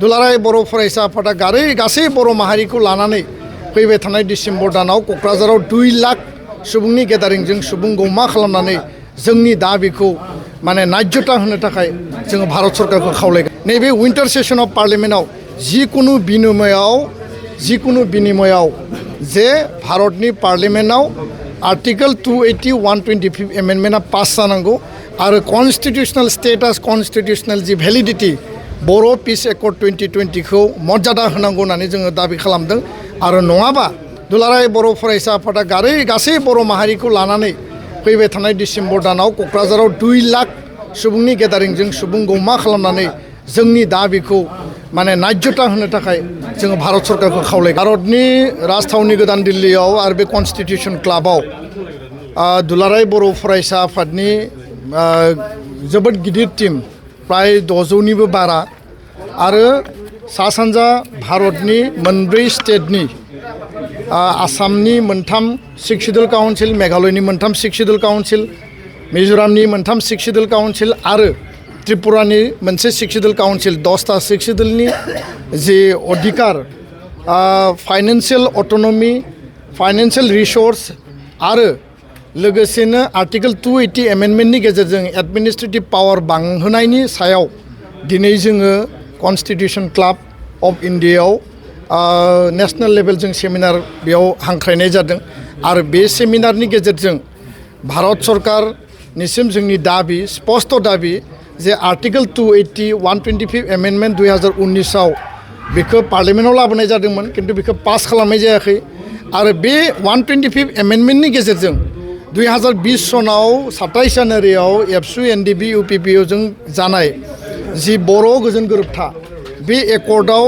दुलाराय बर' फरायसा आफादा गासै बर' माहारिखौ लानानै फैबाय थानाय डिसेम्बर दानाव क'क्राझाराव 2 लाख सुबुंनि गेदारिंजों सुबुं गौमा खालामनानै जोंनि दाबिखौ माने नायजता होनो थाखाय जोङो भारत सरकारखौ खावलायगोन। नैबे उइन्टार सेसन अफ पार्लियामेन्टआव जिकुनु बिनिमयाव जे भारतनि पार्लियामेन्टआव आर्टिकल 280 125 एमेन्डमेन्टआ पास जानांगौ आरो कन्स्टिटिउसनेल स्टेटास कन्स्टिटिउसनेल जि भेलिडिटी बर' पिस एकर्ड 2020 खौ मर्यादा होनांगौ होननानै जोङो दाबि खालामदों। आरो नङाबा दुलाराय बर' फरायसा आफादा गासै बर' माहारिखौ लानानै फैबाय थानाय डिसेम्बर दानाव क'क्राझाराव 2 लाख सुबुंनि गेदारिंजों सुबुं गौमा खालामनानै जोंनि दाबिखौ माने नायजता होनो थाखाय जोङो भारत सरकारखौ खावलायगोन। भारतनि राजथावनि गोदान दिल्लीयाव आरो बे कन्स्टिटिउसन क्लाबाव दुलाराय बर' फरायसा आफादनि जोबोद गिदिर टीम प्राय 600निबो बारा आरो सा सानजा भारतनि 4 स्टेटनि आसामनि 3 सिक्स शेड्युल काउन्सिल, मेघालयनि 3 सिक्स शेड्युल काउन्सिल, मिज'रामनि 3 सिक्स शेड्युल काउन्सिल आरो त्रिपुरानि 1 सिक्स शेड्युल काउन्सिल 10टा सिक्स शेड्युलनि जि अधिकार फाइनेन्शियल अट'नमि, फाइनेन्शियल रिसोर्स आरो लोगोसेनो आर्टिकल 280 एमेन्डमेन्टनि गेजेरजों एडमिनिस्ट्रेटिभ पावार बांहोनायनि सायाव दिनै जोङो कन्स्टिटिउसन क्लाब अफ इन्डियायाव नेशनेल लेभेलजों सेमिनार बेयाव हांख्रायनाय जादों आरो बे सेमिनारनि गेजेरजों भारत सरकारनिसिम जोंनि दाबि स्पष्ट दाबि जे आर्टिकल 280 125 एमेन्डमेन्ट 2019आव बेखौ पार्लियामेन्टआव लाबोनाय जादोंमोन किन्तु बेखौ पास खालामनाय जायाखै आरो बे 125 एमेन्डमेन्टनि गेजेरजों 2020 सनाव 27 जानुवारियाव एबसु एनडिबि इउपिपिअजों जानाय जि बर' गोजोन गोरोबथा बे एकर्डआव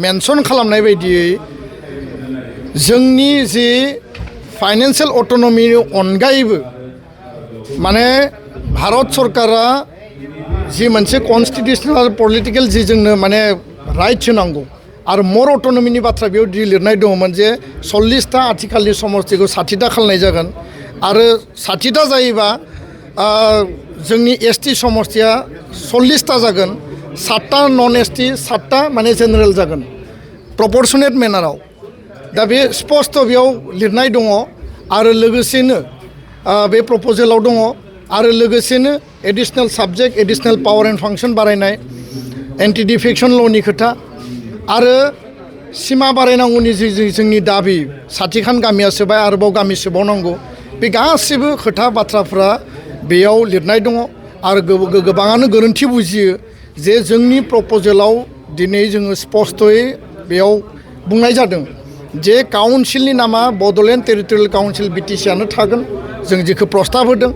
मेनसन खालामनाय बायदियै जोंनि जि फाइनेन्शियल अट'नमिनि अनगायैबो माने भारत सरकारा जि मोनसे कन्स्टिटिउसनेल आरो पलिटिकेल जि जोंनो माने राइट्स होनांगौ आरो मर अट'नमिनि बाथ्रा बेयाव लिरनाय दङमोन जे 40टा आथिखालनि समष्टिखौ 60टा खालामनाय जागोन आरो 60टा जायोबा जोंनि एसटि समष्टिया 40टा जागोन, 7टा नन एसटि, 7टा माने जेनेरेल जागोन प्रपर्शनेट मेनाराव। दा बे स्पष्ट बेयाव लिरनाय दङ आरो लोगोसेनो बे प्रप'जेलाव दङ आरो लोगोसेनो एडिशनेल साबजेक्ट एडिशनेल पावार एन्ड फांसन बारायनाय, एन्टि डिफेक्शन ल'नि खोथा आरो सिमा बारायनांगौनि जि जोंनि दाबि 60खान गामिया सोबाय आरोबाव गामि सोबावनांगौ बे गासैबो खोथा बाथ्राफ्रा बेयाव लिरनाय दङ आरो गोबाङानो गोरोन्थि बुजियो जे जोंनि प्रप'जेलाव दिनै जोङो स्पष्टयै बेयाव बुंनाय जादों जे काउन्सिलनि नामा बड'लेण्ड टेरिटरियेल काउन्सिल बिटिसिआनो थागोन जों जेखौ प्रस्ताब होदों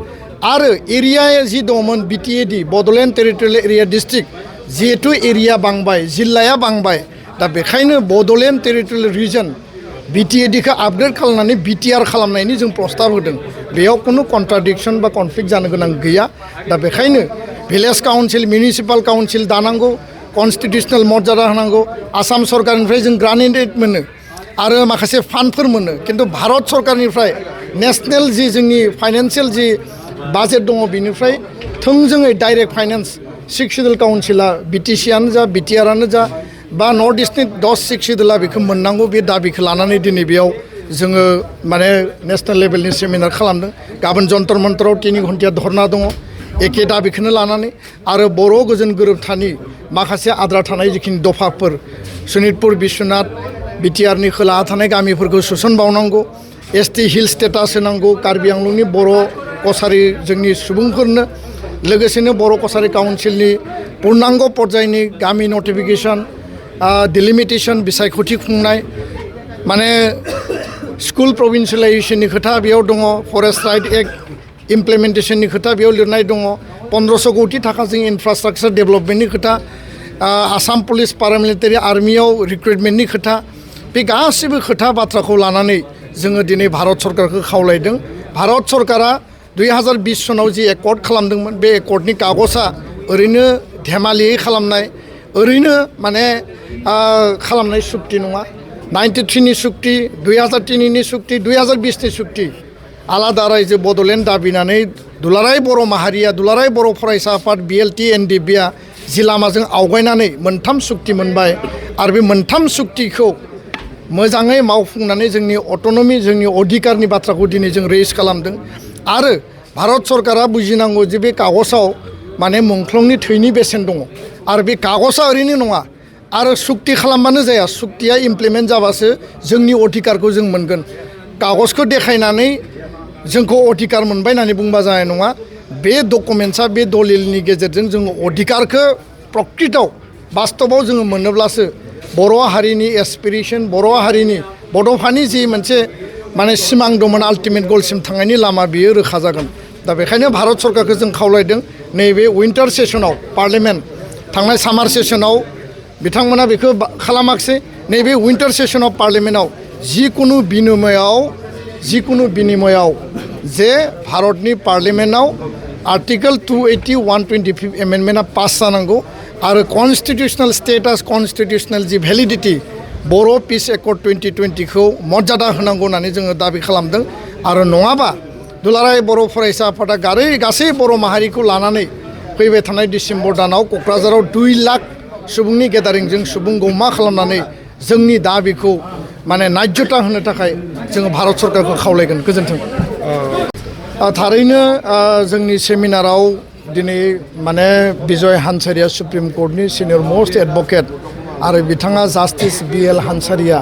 आरो एरिया जि दंमोन BTAD Bodoland territorial area district जिहेतु एरिया बांबाय जिल्लाया बांबाय दा बेखायनो बड'लेण्ड टेरिटरियेल रिजन बिटिएडिखौ आपग्रेड खालामनानै बिटिआर खालामनायनि जों प्रस्ताब होदों। बेयाव खुनु कन्ट्राडिक्सन बा कनफ्लिक्ट जानो गोनां गैया। दा बेखायनो भिलेज काउन्सिल मिउनिसिपाल काउन्सिल दानांगौ, कन्स्टिटिउसनेल मर्यादा होनांगौ, आसाम सरकारनिफ्राय जों ग्रान्टेड मोनो आरो माखासे फान्डफोर मोनो किन्तु भारत सरकारनिफ्राय नेशनेल जि जोंनि फाइनेन्शियेल जि बाजेट दङ बिनिफ्राय थोंजोङै डाइरेक्ट फाइनेन्स सिक्स शेड्युल काउन्सिला बिटिसिआनो जा बिटिआरआनो जा बा नर्थ इस्टनि 10 सिक्स शेड्युला बेखौ मोननांगौ बे दाबिखौ लानानै दिनै बेयाव जोङो माने नेशनेल लेभेलनि सेमिनार खालामदों। गाबोन जन्तर मन्तराव 3 घन्टाया धरना दङ एखे दाबिखौनो लानानै आरो बर' गोजोन गोरोबथानि माखासे आद्रा थानाय जिखिनि दफाफोर सनितपुर बिश्वनाथ बिटिआरनि खोलाहा थानाय गामिफोरखौ सोसनबावनांगौ, एसटि हिल स्टेटास होनांगौ, कार्बि आंलंनि बर' कसारि जोंनि सुबुंफोरनो लोगोसेनो बर' कसारि काउन्सिलनि पूर्णांग पर्यायनि गामि नटिफिकेशन डिलिमिटेशन बिसायख'थि खुंनाय माने स्कुल प्रभिन्सियेलाइजेशननि खोथा बेयाव दङ, फरेस्ट राइट एक्ट इमप्लिमेन्टेशननि खोथा बेयाव लिरनाय दङ, 1500 कोटि थाखाजों इनफ्रास्ट्राक्चार डेभेलपमेन्टनि खोथा, आसाम पुलिस पारामिलिटारि आर्मियाव रिक्रुटमेन्टनि खोथा बे गासैबो खोथा बाथ्राखौ लानानै जोङो दिनै भारत सरकारखौ खावलायदों। भारत सरकारा 2020 सनाव जि एकर्ड खालामदोंमोन बे एकर्डनि कागजआ ओरैनो धेमालियै खालामनाय ओरैनो माने खालामनाय सुक्ति नङा। 93नि सुक्ति, 2003नि सुक्ति, 2020नि सुक्ति आलादा रायजो बड'लेण्ड दाबिनानै दुलाराय बर' माहारिया दुलाराय बर' फरायसा आफाद BLT NDBआ जि लामाजों आवगायनानै मोनथाम सुक्ति मोनबाय आरो बे मोनथाम सुक्तिखौ मोजाङै मावफुंनानै जोंनि अट'नमि जोंनि अधिकारनि बाथ्राखौ दिनै जों रेज खालामदों आरो भारत सरकारा बुजिनांगौ जे बे कागजाव माने मुंख्लंनि थैनि बेसेन दङ आरो बे कागजा ओरैनो नङा आरो सुक्ति खालामबानो जाया सुक्तिया इमप्लिमेन्ट जाबासो जोंनि अधिकारखौ जों मोनगोन कागजखौ देखायनानै जोंखौ अधिकार मोनबाय होननानै बुंबा जानाय नङा बे डकुमेन्टसा बे दलिलनि गेजेरजों जोङो अधिकारखौ प्रकृतआव बास्तबाव जोङो मोनोब्लासो बर' हारिनि एसपिरेसन बर' हारिनि बड'फानि जि मोनसे माने सिमां दंमोन आल्टिमेट गलसिम थांनायनि लामा बियो रोखा जागोन दा बेखायनो भारत सरकारखौ जों खावलायदों नैबे उइन्टार सेसनाव पार्लियामेन्ट थांनाय सामार सेसनाव बिथांमोना बेखौ खालामाखिसै नैबे उइन्टार सेसनाव पार्लियामेन्टआव जिकुनु बिनिमयाव जे भारतनि पार्लियामेन्टआव आर्टिकल 280 125 एमेन्डमेन्टआ पास जानांगौ आरो कन्स्टिटिउसनेल स्टेटास कन्स्टिटिउसनेल जि भेलिडिटि बर' पिस एकर्ड 2020 खौ मर्यादा होनांगौ होननानै जोङो दाबि खालामदों आरो नङाबा दुलाराय बर' फरायसा आफादा गासै बर' माहारिखौ लानानै फैबाय थानाय डिसेम्बर दानाव क'क्राझाराव 2 लाख सुबुंनि गेदारिंजों सुबुं गौमा खालामनानै जोंनि दाबिखौ माने नायजता होनो थाखाय जोङो भारत सरकारखौ खावलायगोन गोजोन्थों थारैनो जोंनि सेमिनाराव दिनै माने बिजय हान्सारिया सुप्रिम कर्टनि सिनियर मोस्ट एडभकेट आरो बिथाङा जास्टिस BL हान्सारिया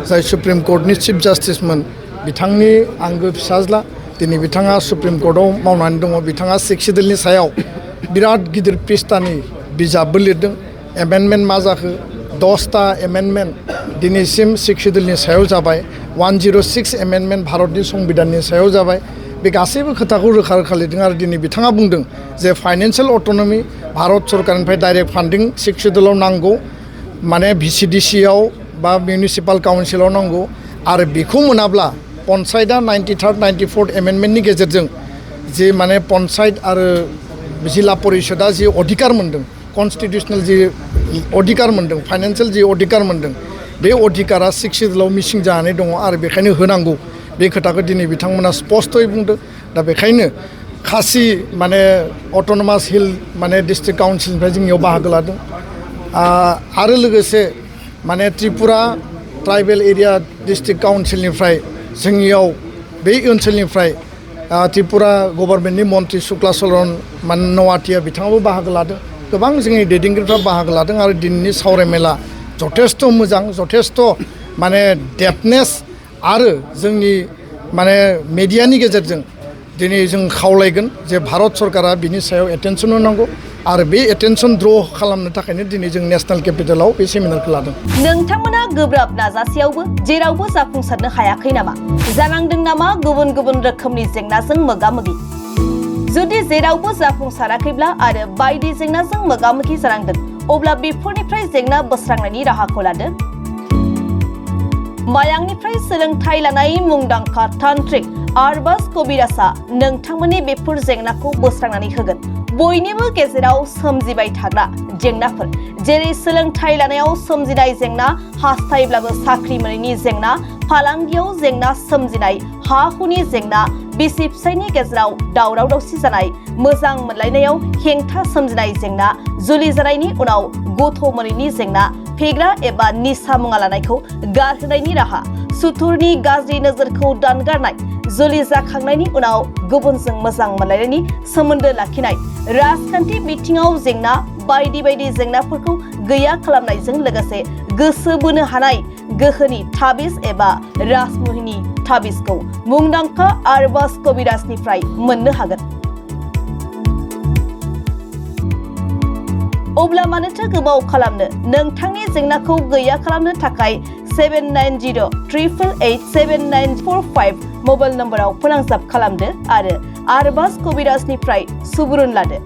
जाय सुप्रिम कर्टनि चिफ जास्टिसमोन बिथांनि आंगो फिसाज्ला दिनै बिथाङा सुप्रिम कर्टआव मावनानै दङ बिथाङा सिक्स सिडिउलनि सायाव बिराद गिदिर पृष्ठानि बिजाबबो लिरदों एमेन्डमेन्ट मा जाखो 10टा एमेन्डमेन्ट दिनैसिम सिक्स सिडिउलनि सायाव जाबाय 106 एमेन्डमेन्ट भारतनि संबिधाननि सायाव जाबाय बे गासैबो खोथाखौ रोखा रोखा लिरदों आरो दिनै बिथाङा बुंदों जे फाइनान्सियेल अट'नमि भारत सरकारनिफ्राय डाइरेक्ट फान्डिं सिक्स सिडिउलाव नांगौ माने VCDCआव बा मिउनिसिपाल काउन्सिलाव नांगौ आरो बेखौ मोनाब्ला पन्सायतआ 93rd 94th एमेन्डमेन्टनि गेजेरजों जे माने पन्सायत आरो जिल्ला परिषदआ जि अधिकार मोन्दों कन्स्टिटिउसनेल जि अधिकार मोन्दों फाइनान्सियेल जि अधिकार मोन्दों बे अधिकारा सिक्स सिडिउलाव मिसिं जानानै दङ आरो बेखायनो होनांगौ बे खोथाखौ दिनै बिथांमोना स्पष्टयै बुंदों दा बेखायनो खासि माने अट'नमास हिल माने डिस्ट्रिक्ट काउन्सिलनिफ्राय जोंनियाव बाहागो लादों आरो लोगोसे माने त्रिपुरा ट्राइबेल एरिया डिस्ट्रिक्ट काउन्सिलनिफ्राय जोंनियाव बे ओनसोलनिफ्राय त्रिपुरा गभर्नमेन्टनि मन्त्रि शुक्ला चरण नवाटिया बिथाङाबो बाहागो लादों गोबां जोंनि दैदेनगिरिफ्रा बाहागो लादों आरो दिनैनि सावरायमेला जथेस्थ मोजां जथेस्थ माने डेपनेस आरो जोंनि माने मेडियानि गेजेरजों दिनै जों खावलायगोन जे भारत सरकारा बिनि सायाव एटेनसन होनांगौ आरो बे एटेनसन द्र खालामनो थाखायनो दिनै जों नेशनेल केपिटेलाव बे सेमिनारखौ लादों नोंथांमोना गोब्राब नाजासेयावबो जेरावबो जाफुंसारनो हायाखै नामा जानांदों नामा गुबुन गुबुन रोखोमनि जेंनाजों मोगा-मोगि जुदि जेरावबो जाफुंसाराखैब्ला आरो बायदि जेंनाजों मोगा-मोगि जानांदों अब्ला बेफोरनिफ्राय जेंना बोस्रांनायनि राहाखौ लादो मायांनिफ्राय सोलोंथाइ लानाय मुंदांखा तान्त्रिक आरबाज कबिराजआ नोंथांमोननि बेफोर जेंनाखौ बोस्रांनानै होगोन बयनिबो गेजेराव सोमजिबाय थाग्रा जेंनाफोर जेरै सोलोंथाइ लानायाव सोमजिनाय जेंना हास्थायब्लाबो साख्रि मोनैनि जेंना फालांगियाव जेंना सोमजिनाय हा हुनि जेंना बिसि फिसायनि गेजेराव दावराव दावसि जानाय मोजां मोनलायनायाव हेंथा सोमजिनाय जेंना जुलि जानायनि उनाव गथ' मोनैनि जेंना फेग्रा एबा निसा मुवा लानायखौ गारहोनायनि राहा सुथुरनि गाज्रि नोजोरखौ दानगारनाय जुलि जाखांनायनि उनाव गुबुनजों मोजां मोनलायनायनि सोमोन्दो लाखिनाय राजखान्थि बिथिङाव जेंना बायदि बायदि जेंनाफोरखौ गैया खालामनायजों लोगोसे गोसो बोनो हानाय गोहोनि ताबिज एबा राजमुहिनि ताबिजखौ मुंदांखा आरबाज कबिराजनिफ्राय मोननो हागोन अब्ला मानोथो गोबाव खालामनो नोंथांनि जेंनाखौ गैया खालामनो थाखाय 7908887945 मबाइल नम्बराव फोनांजाब खालामदो आरो आरबाज कबिराजनिफ्राय सुबुरुन लादो।